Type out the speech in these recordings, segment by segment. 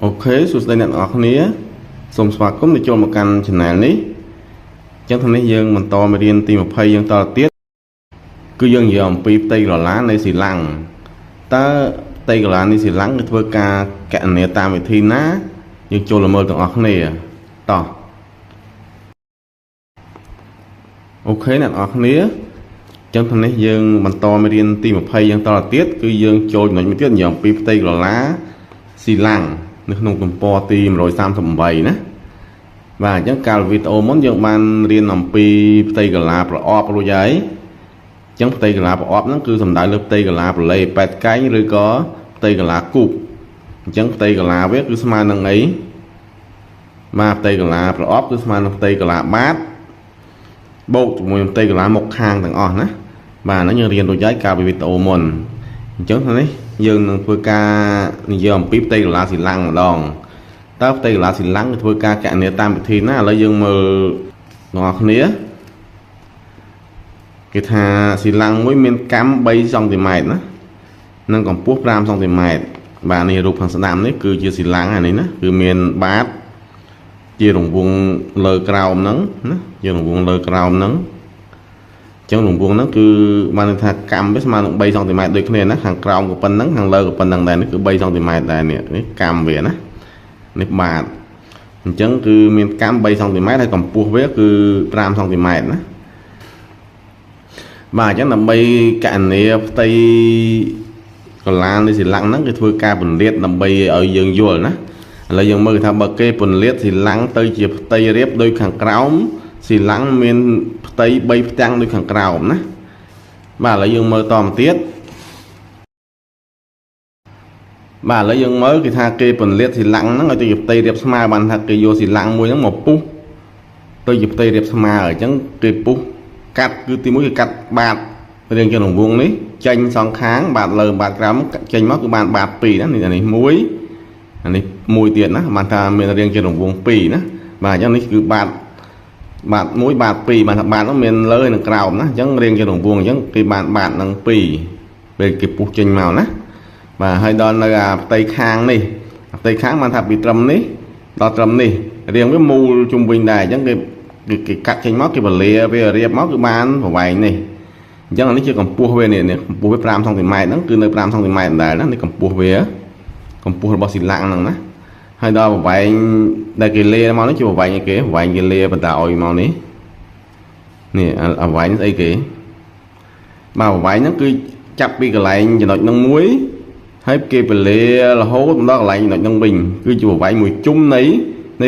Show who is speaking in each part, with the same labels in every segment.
Speaker 1: OK សួស្តីអ្នកទាំងអស់គ្នាសូមស្វាគមន៍ទៅចូលមកកាន់ Channel នេះអញ្ចឹងថ្ងៃនេះយើងបន្តមេរៀនទី20យើងតទៅទៀតគឺយើងនិយាយអំពីផ្ទៃក្រឡានៃស៊ីឡាំងតើផ្ទៃក្រឡានៃស៊ីឡាំងគឺធ្វើការកណនាតាមវិធីណាយើងចូលមើលទាំងអស់គ្នាតោះ OK អ្នកទាំងអស់គ្នាអញ្ចឹងថ្ងៃនេះយើងបន្តមេរៀនទី20យើងតទៅទៀតគឺយើងចូលចំណុចមួយទៀតនិយាយអំពីផ្ទៃក្រឡាស៊ីឡាំងនៅក្នុងទំព័រទី138ណាបាទអញ្ចឹងកាលវីដេអូមុនយើងបានរៀនអំពីផ្ទៃក្រឡាប្រអប់រួចហើយអញ្ចឹងផ្ទៃក្រឡាប្រអប់ហ្នឹងគឺសំដៅលើផ្ទៃក្រឡាប្រឡេ8កែងឬក៏ផ្ទៃក្រឡាគូបអញ្ចឹងផ្ទៃក្រឡាវាគឺស្មើនឹងអីបាទផ្ទៃក្រឡាប្រអប់គឺស្មើនឹងផ្ទៃក្រឡាបាតបូកជាមួយនឹងផ្ទៃក្រឡាមុខខាងទាំងអស់ណាបាទហ្នឹងយើងរៀនរួចហើយកាលពីវីដេអូមុនអញ្ចឹងថ្ងៃនេះយើងនឹងធ្វើការនិយាយអំពីផ្ទៃក្រឡាស៊ីឡាំងម្ដងតើផ្ទៃក្រឡាស៊ីឡាំងគឺធ្វើការកណនាតាមវិធីណាឥឡូវយើងមើលទាំងអស់គ្នាគេថាស៊ីឡាំងមួយមានកាំ3សង់ទីម៉ែត្រណានិងកម្ពស់5សង់ទីម៉ែត្របាទនេះរូបខាងស្ដាំនេះគឺជាស៊ីឡាំងអានេះណាគឺមានបាតជារង្វង់លើក្រោមហ្នឹងណាជារង្វង់លើក្រោមហ្នឹងអញ្ចឹងរង្វង់ហ្នឹងគឺបានន័យថាកាំវាស្មើនឹង3សង់ទីម៉ែត្រដូចគ្នាណាខាងក្រោមក៏ប៉ុណ្ណឹងខាងលើក៏ប៉ុណ្ណឹងដែរនេះគឺ3សង់ទីម៉ែត្រដែរនេះនេះកាំវាណានេះបាតអញ្ចឹងគឺមានកាំ3សង់ទីម៉ែត្រហើយកម្ពស់វាគឺ5សង់ទីម៉ែត្រណាបាទអញ្ចឹងដើម្បីកណនាផ្ទៃក្រឡានៃស៊ីឡាំងហ្នឹងគឺធ្វើការពន្លាតដើម្បីឲ្យយើងយល់ណាឥឡូវយើងមើលថាបើគេពន្លាតស៊ីឡាំងទៅជាផ្ទៃរាបដូចខាងក្រោមស៊ីឡាំងមានផ្ទៃ3ផ្ទាំងដូចខាងក្រោមណាបាទឥឡូវយើងមើលតមកទៀតបាទឥឡូវយើងមើលគេថាគេពន្លាតស៊ីឡាំងហ្នឹងឲ្យទៅជាផ្ទៃរាបស្មើបានថាគេយកស៊ីឡាំងមួយហ្នឹងមកពុះទៅជាផ្ទៃរាបស្មើអញ្ចឹងគេពុះកាត់គឺទីមួយគេកាត់បាតរាងជារង្វង់នេះចេញសងខាងបាតលើបាតក្រោមចេញមកគឺបានបាត2ណានេះអានេះមួយអានេះមួយទៀតណាបានថាមានរាងជារង្វង់2ណាបាទអញ្ចឹងនេះគឺបាតបាត1បាត2បានថាបាតនោះមានលើនិងក្រោមណាអញ្ចឹងរាងជារង្វង់អញ្ចឹងគេបានបាតនឹង2ពេលគេពុះចេញមកណាបាទហើយដល់នៅអាផ្ទៃខាងនេះផ្ទៃខាងបានថាពីត្រឹមនេះដល់ត្រឹមនេះរាងវាមូលជុំវិញដែរអញ្ចឹងគេគេកាត់ចេញមកគេពលាវារៀបមកគឺបានប្រវែងនេះអញ្ចឹងអានេះជាកម្ពស់វានេះកម្ពស់វា5សង់ទីម៉ែត្រហ្នឹងគឺនៅ5សង់ទីម៉ែត្រដែរណានេះកម្ពស់វាកម្ពស់របស់ស៊ីឡាំងហ្នឹងណាហើយដល់ប្រវែងដែលគេលាមកនេះជាប្រវែងអីគេប្រវែងគេលាបណ្ដោយមកនេះនេះអាវែងស្អីគេបាទប្រវែងហ្នឹងគឺចាប់ពីកន្លែងចំណុចហ្នឹងមួយហើយគេពលារហូតមកដល់កន្លែងចំណុចហ្នឹងវិញគឺជាប្រវែងមួយជុំនៃ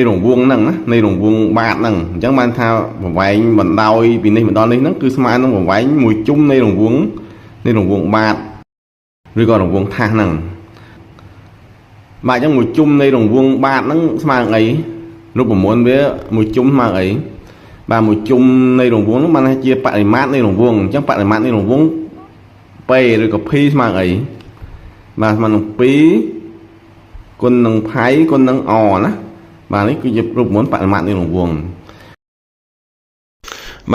Speaker 1: រង្វង់ហ្នឹងណានៃរង្វង់បាតហ្នឹងអញ្ចឹងបានថាប្រវែងបណ្ដោយពីនេះមកដល់នេះហ្នឹងគឺស្មើនឹងប្រវែងមួយជុំនៃរង្វង់នៃរង្វង់បាតឬក៏រង្វង់ថាសហ្នឹងបាទអញ្ចឹងមួយជុំនៃរង្វង់បាតហ្នឹងស្មើនឹងអីរូបមន្តវាមួយជុំស្មើអីបាទមួយជុំនៃរង្វង់ហ្នឹងបានថាជាបរិមាត្រនៃរង្វង់អញ្ចឹងបរិមាត្រនៃរង្វង់ P ឬក៏ P ស្មើអីបាទស្មើនឹង2គុណនឹងផៃគុណនឹង O ណាបាទនេះគឺជារូបមន្តបរិមាត្រនៃរង្វង់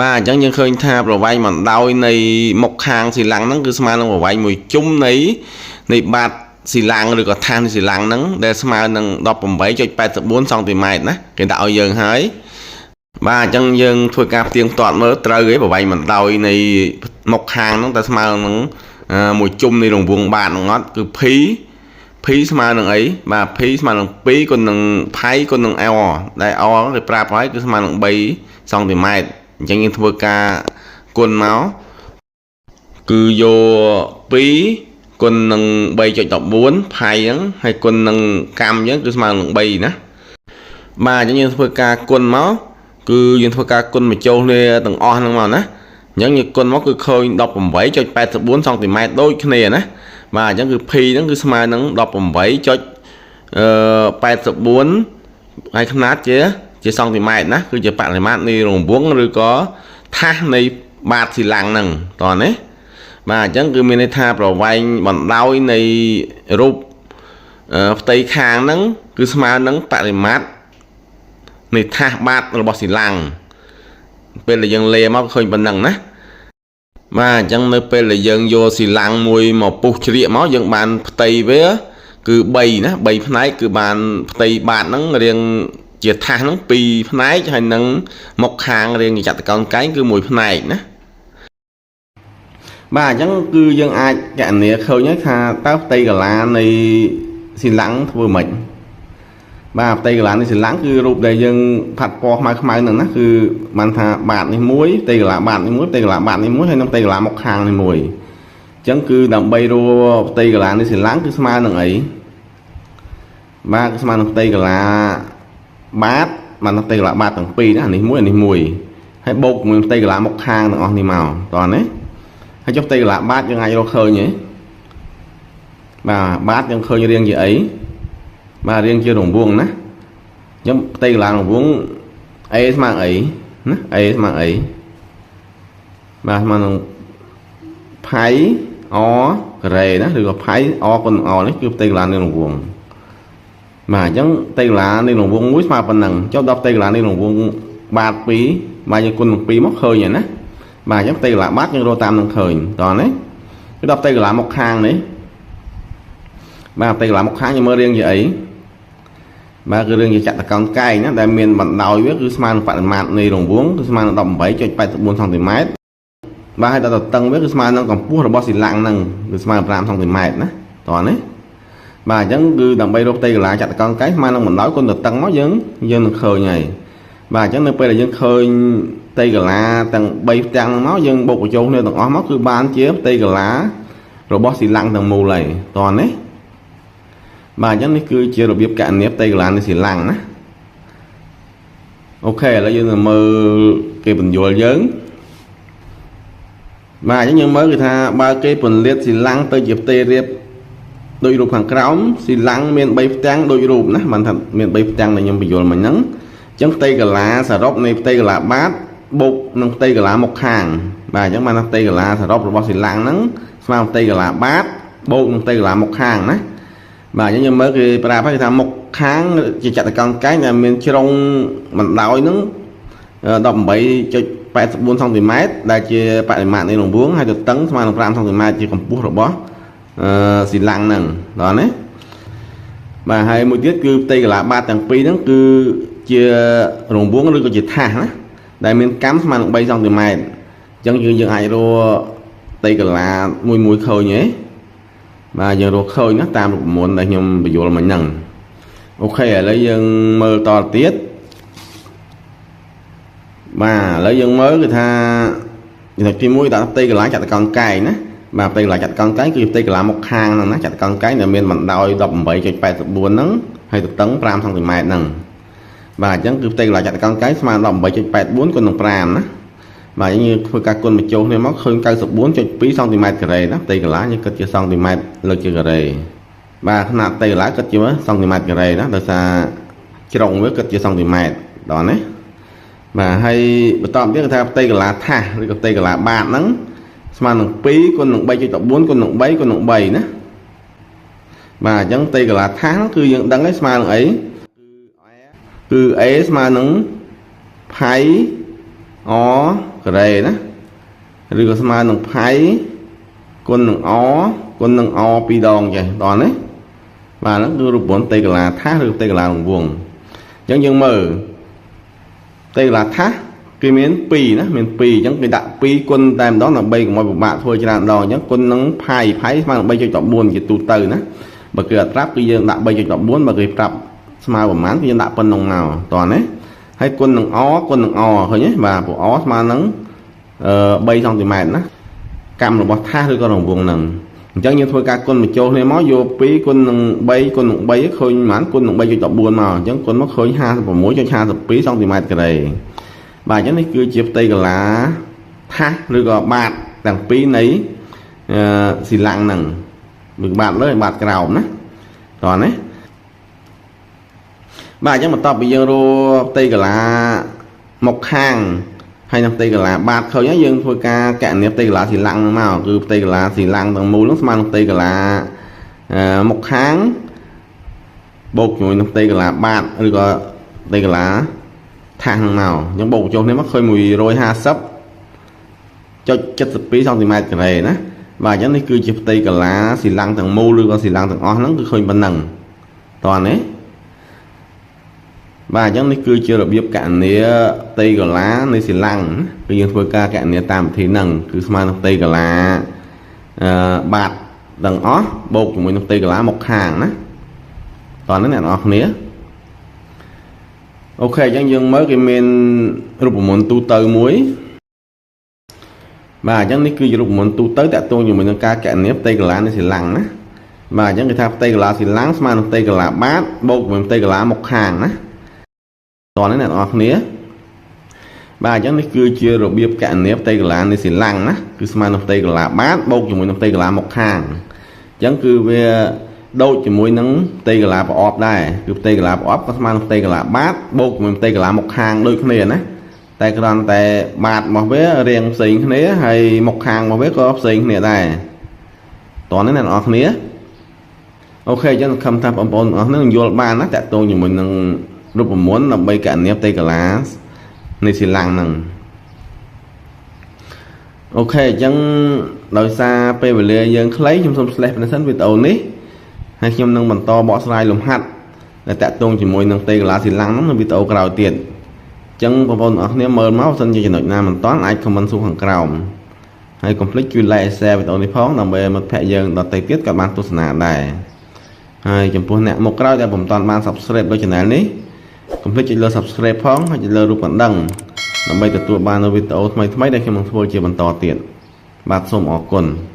Speaker 1: បាទអញ្ចឹងយើងឃើញថាប្រវែងបណ្ដោយនៃមុខខាងស៊ីឡាំងហ្នឹងគឺស្មើនឹងប្រវែងមួយជុំនៃបាតស៊ីឡាំងឬក៏ឋានស៊ីឡាំងហ្នឹងដែលស្មើនឹង18.84សង់ទីម៉ែត្រណាគេដាក់ឲ្យយើងហើយបាទអញ្ចឹងយើងធ្វើការផ្ទៀងផ្ទាត់មើលត្រូវឯប្រវែងបណ្ដោយនៃមុខខាងហ្នឹងតែស្មើនឹងមួយជុំនៃរង្វង់បាតហ្នឹងអត់គឺ P P ស្មើនឹងអីបាទ P ស្មើនឹង2គុណនឹងផៃគុណនឹង R ដែល R គេប្រាប់ហើយគឺស្មើនឹង3សង់ទីម៉ែត្រអញ្ចឹងយើងធ្វើការគុណមកគឺយក2គុណនឹង3.14ផៃហ្នឹងហើយគុណនឹងកាំអញ្ចឹងគឺស្មើនឹង3ណាបាទអញ្ចឹងយើងធ្វើការគុណមកគឺយើងធ្វើការគុណបញ្ចូលគ្នាទាំងអស់ហ្នឹងមកណាអញ្ចឹងយើងគុណមកគឺឃើញ18.84សង់ទីម៉ែត្រដូចគ្នាណាបាទអញ្ចឹងគឺ P ហ្នឹងគឺស្មើនឹង18.84ហើយខ្នាតជាសង់ទីម៉ែត្រណាគឺជាបរិមាត្រនៃរង្វង់ឬក៏ថាសនៃបាតស៊ីឡាំងហ្នឹងតោះណាបាទអញ្ចឹងគឺមានន័យថាប្រវែងបណ្ដោយនៃរូបផ្ទៃខាងហ្នឹងគឺស្មើនឹងបរិមាត្រនៃថាសបាតរបស់ស៊ីឡាំងពេលដែលយើងលេមកឃើញប៉ុណ្ណឹងណាបាទអញ្ចឹងនៅពេលដែលយើងយកស៊ីឡាំងមួយមកពុះជ្រៀកមកយើងបានផ្ទៃវា គឺ3ណា3ផ្នែកគឺបានផ្ទៃបាតហ្នឹងរាងជាថាសហ្នឹង2ផ្នែកហើយនឹងមុខខាងរាងជាចតុកោណកែងគឺមួយផ្នែកណាបាទអញ្ចឹងគឺយើងអាចកណនាឃើញហើយថាតើផ្ទៃកាឡានៃស៊ីឡាំងធ្វើម៉េចបាទផ្ទៃកាឡានៃស៊ីឡាំងគឺរូបដែលយើងផាត់ពណ៌ខ្មៅខ្មៅហ្នឹងណាគឺបានថាបាតនេះមួយផ្ទៃកាឡាបាតនេះមួយផ្ទៃកាឡាបាតនេះមួយហើយនិងផ្ទៃកាឡាមុខខាងនេះមួយអញ្ចឹងគឺដើម្បីរកផ្ទៃកាឡានៃស៊ីឡាំងគឺស្មើនឹងអីបាទគឺស្មើនឹងផ្ទៃកាឡាបាតបានផ្ទៃកាឡាបាតទាំងពីរណាអានេះមួយអានេះមួយហើយបូកជាមួយផ្ទៃកាឡាមុខខាងទាំងអស់នេះមកតោះណាហើយចុះផ្ទៃកាឡាបាតយើងអាចរកឃើញទេបាទបាតយើងឃើញរាងជាអីបាទរាងជារង្វង់ណាអញ្ចឹងផ្ទៃកាឡារង្វង់ A ស្មើអីណា A ស្មើអីបាទស្មើនឹងផៃ R ការ៉េណាឬក៏ផៃ R គុណនឹង R នេះគឺផ្ទៃកាឡានៃរង្វង់បាទអញ្ចឹងផ្ទៃកាឡានៃរង្វង់មួយស្មើប៉ុណ្ណឹងចុះដល់ផ្ទៃកាឡានៃរង្វង់បាត2បាទយើងគុណនឹង2មកឃើញហើយណាបាទអញ្ចឹងផ្ទៃកាឡាបាតយើងរកតាមនឹងឃើញតោះណាគឺដល់ផ្ទៃកាឡាមុខខាងនេះបាទផ្ទៃកាឡាមុខខាងយើងមើលរាងជាអីបាទគឺរឿងជាចតុកោណកែងណាដែលមានបណ្ដោយវាគឺស្មើនឹងបរិមាត្រនៃរង្វង់គឺស្មើនឹង18.84សង់ទីម៉ែត្របាទហើយដល់ទៅតឹងវាគឺស្មើនឹងកម្ពស់របស់ស៊ីឡាំងហ្នឹងគឺស្មើនឹង5សង់ទីម៉ែត្រណាតោះនេះបាទអញ្ចឹងគឺដើម្បីរកផ្ទៃកាឡាចតុកោណកែងស្មើនឹងបណ្ដោយគុណទៅតឹងមកយើងយើងនឹងឃើញហើយបាទអញ្ចឹងនៅពេលដែលយើងឃើញផ្ទៃកាឡាទាំង3ផ្ទាំងហ្នឹងមកយើងបូកបញ្ចូលគ្នាទាំងអស់មកគឺបានជាផ្ទៃកាឡារបស់ស៊ីឡាំងទាំងមូលហើយតោះនេះបាទអញ្ចឹងនេះគឺជារបៀបកណនាផ្ទៃកាឡានៃស៊ីឡាំងណាOK ឥឡូវយើងនឹងមើលគេបញ្យល់យើងបាទអញ្ចឹងយើងមើលគឺថាបើគេពន្លាតស៊ីឡាំងទៅជាផ្ទៃរាបដូចរូបខាងក្រោមស៊ីឡាំងមាន3ផ្ទាំងដូចរូបណាបានថាមាន3ផ្ទាំងដែលខ្ញុំបញ្យល់មិញហ្នឹងអញ្ចឹងផ្ទៃកាឡាសរុបនៃផ្ទៃកាឡាបាតបូកនឹងផ្ទៃកាឡាមុខខាងបាទអញ្ចឹងបានថាផ្ទៃកាឡាសរុបរបស់ស៊ីឡាំងហ្នឹងស្មើនឹងផ្ទៃកាឡាបាតបូកនឹងផ្ទៃកាឡាមុខខាងណាបាទអញ្ចឹងយើងមើលគេប្រាប់ហើយគេថាមុខខាងជាចតុកោណកែងដែលមានជ្រុងបណ្ដោយហ្នឹង18.84សង់ទីម៉ែត្រដែលជាបរិមាត្រនៃរង្វង់ហើយទៅតឹងស្មើនឹង5សង់ទីម៉ែត្រជាកម្ពស់របស់អឺស៊ីឡាំងហ្នឹងដល់ណាបាទហើយមួយទៀតគឺផ្ទៃកាឡាបាតទាំងពីរហ្នឹងគឺជារង្វង់ឬក៏ជាថាសណាដែលមានកាំស្មើនឹង3សង់ទីម៉ែត្រអញ្ចឹងយើងយើងអាចរកផ្ទៃកាឡាមួយមួយឃើញទេបាទយើងរកឃើញណាតាមរូបមន្តដែលខ្ញុំបញ្យល់មិញហ្នឹង OK ឥឡូវយើងមើលតទៀតបាទឥឡូវយើងមើលគឺថាចំណុចទី1ដាក់ផ្ទៃកាឡាចតុកោណកែងណាបាទផ្ទៃកាឡាចតុកោណកែងគឺផ្ទៃកាឡាមុខខាងហ្នឹងណាចតុកោណកែងដែលមានបណ្ដោយ18.84ហ្នឹងហើយទទឹង5សង់ទីម៉ែត្រហ្នឹងបាទអញ្ចឹងគឺផ្ទៃកាឡាចតុកោណកែងស្មើនឹង18.84គុណនឹង5ណាបាទយើងធ្វើការគុណបញ្ចូលគ្នាមកឃើញ94.2សង់ទីម៉ែត្រការ៉េណាផ្ទៃកាឡាយើងគិតជាសង់ទីម៉ែត្រលើកជាការ៉េបាទຂະຫນាតផ្ទៃកាឡាគិតជាសង់ទីម៉ែត្រការ៉េណាដោយសារជ្រុងវាគិតជាសង់ទីម៉ែត្រដល់ណាបាទហើយបន្តទៀតគេថាផ្ទៃកាឡាថាសឬក៏ផ្ទៃកាឡាបាតហ្នឹងស្មើនឹង2គុណនឹង3.14គុណនឹង3គុណនឹង3ណាបាទអញ្ចឹងផ្ទៃកាឡាថាសហ្នឹងគឺយើងដឹងហើយស្មើនឹងអីគឺ A ស្មើនឹងផៃ R ការ៉េណាឬក៏ស្មើនឹងផៃគុណនឹង R គុណនឹង R ពីរដងចេះដល់ណាបាទហ្នឹងគឺរូបមន្តផ្ទៃកាឡាថាសឬផ្ទៃកាឡារង្វង់អញ្ចឹងយើងមើលផ្ទៃកាឡាថាសគេមាន2ណាមាន2អញ្ចឹងគេដាក់2គុណតែម្ដងដើម្បីកុំឲ្យពិបាកធ្វើច្រើនដងអញ្ចឹងគុណនឹងផៃផៃស្មើនឹង3.14ជាទូទៅណាបើគេអត់ប្រាប់គឺយើងដាក់3.14បើគេប្រាប់ស្មើប្រហែលគឺយើងដាក់ប៉ុណ្ណឹងមកតោះណាហើយគុណនឹង R គុណនឹង R ឃើញទេបាទព្រោះ R ស្មើនឹងអឺ3សង់ទីម៉ែត្រណាកម្មរបស់ថាសឬក៏រង្វង់ហ្នឹងអញ្ចឹងយើងធ្វើការគុណបញ្ចូលគ្នាមកយក2គុណនឹង3គុណនឹង3ឃើញប៉ុន្មានគុណនឹង3.14មកអញ្ចឹងគុណមកឃើញ56.52សង់ទីម៉ែត្រការ៉េបាទអញ្ចឹងនេះគឺជាផ្ទៃកាឡាថាសឬក៏បាតទាំងពីរនៃអឺស៊ីឡាំងហ្នឹងឬបាតលើហើយបាតក្រោមណាតោះណាបាទអញ្ចឹងបន្ទាប់ពីយើងរកផ្ទៃកាឡាមុខខាងហើយនឹងផ្ទៃកាឡាបាតឃើញហើយយើងធ្វើការកណនាផ្ទៃកាឡាស៊ីឡាំងហ្នឹងមកគឺផ្ទៃកាឡាស៊ីឡាំងទាំងមូលហ្នឹងស្មើនឹងផ្ទៃកាឡាមុខខាងបូកជាមួយនឹងផ្ទៃកាឡាបាតឬក៏ផ្ទៃកាឡាថាសហ្នឹងមកអញ្ចឹងបូកបញ្ចូលគ្នាមកឃើញ150.72សង់ទីម៉ែត្រការ៉េណា បាទអញ្ចឹងនេះគឺជាផ្ទៃកាឡាស៊ីឡាំងទាំងមូលឬក៏ស៊ីឡាំងទាំងអស់ហ្នឹងគឺឃើញប៉ុណ្ណឹងតោះនេះបាទអញ្ចឹងនេះគឺជារបៀបកណនាផ្ទៃកាឡានៃស៊ីឡាំងគឺយើងធ្វើការកណនាតាមវិធីហ្នឹងគឺស្មើនឹងផ្ទៃកាឡាអឺបាតទាំងអស់បូកជាមួយនឹងផ្ទៃកាឡាមកខាងណាតោះនេះអ្នកនរគ្នាOK អញ្ចឹងយើងមើលគេមានរូបមន្តទូទៅមួយបាទអញ្ចឹងនេះគឺជារូបមន្តទូទៅតាក់ទងជាមួយនឹងការកណនាផ្ទៃកាឡានៃស៊ីឡាំងណាបាទអញ្ចឹងគេថាផ្ទៃកាឡាស៊ីឡាំងស្មើនឹងផ្ទៃកាឡាបាតបូកជាមួយផ្ទៃកាឡាមកខាងណាតោះនេះអ្នកនរគ្នាបាទអញ្ចឹងនេះគឺជារបៀបកណនាផ្ទៃកាឡានៃស៊ីឡាំងណាគឺស្មើនឹងផ្ទៃកាឡាបាតបូកជាមួយនឹងផ្ទៃកាឡាមកខាងអញ្ចឹងគឺវាដូចជាមួយនឹងផ្ទៃកាឡាប្រអប់ដែរគឺផ្ទៃកាឡាប្រអប់ក៏ស្មើនឹងផ្ទៃកាឡាបាតបូកជាមួយផ្ទៃកាឡាមកខាងដូចគ្នាណាតែគ្រាន់តែបាតរបស់វារាងផ្សេងគ្នាហើយមុខខាងរបស់វាក៏ផ្សេងគ្នាដែរតោះនេះអ្នកនរគ្នាOK អញ្ចឹងសង្ឃឹមថាបងប្អូនទាំងអស់គ្នានឹងយល់បានណាតាក់ទងជាមួយនឹងរូបមន្តដើម្បីកណនាផ្ទៃកាឡានៃស៊ីឡាំងហ្នឹង OK អញ្ចឹងដោយសារពេលវេលាយើងខ្លីខ្ញុំសូម slash ប៉ុណ្ណេះសិនវីដេអូនេះហើយខ្ញុំនឹងបន្តបកស្រាយលំហាត់ដែលតាក់ទងជាមួយនឹងផ្ទៃកាឡាស៊ីឡាំងហ្នឹងនៅវីដេអូក្រោយទៀតអញ្ចឹងបងប្អូនទាំងអស់គ្នាមើលមកបើសិនជាចំណុចណាមិនទាន់អាច comment សួរខាងក្រោមហើយកុំភ្លេចជួយ like share វីដេអូនេះផងដើម្បីមិត្តភ័ក្តិយើងដទៃទៀតក៏បានទស្សនាដែរហើយចំពោះអ្នកមកក្រោយដែលពុំទាន់បាន subscribe លើ channel នេះកុំភ្លេចចុចលើ subscribe ផងហើយចុចលើរូបកណ្ដឹងដើម្បីទទួលបាននូវវីដេអូថ្មីៗដែលខ្ញុំនឹងធ្វើជាបន្តទៀតបាទសូមអរគុណ។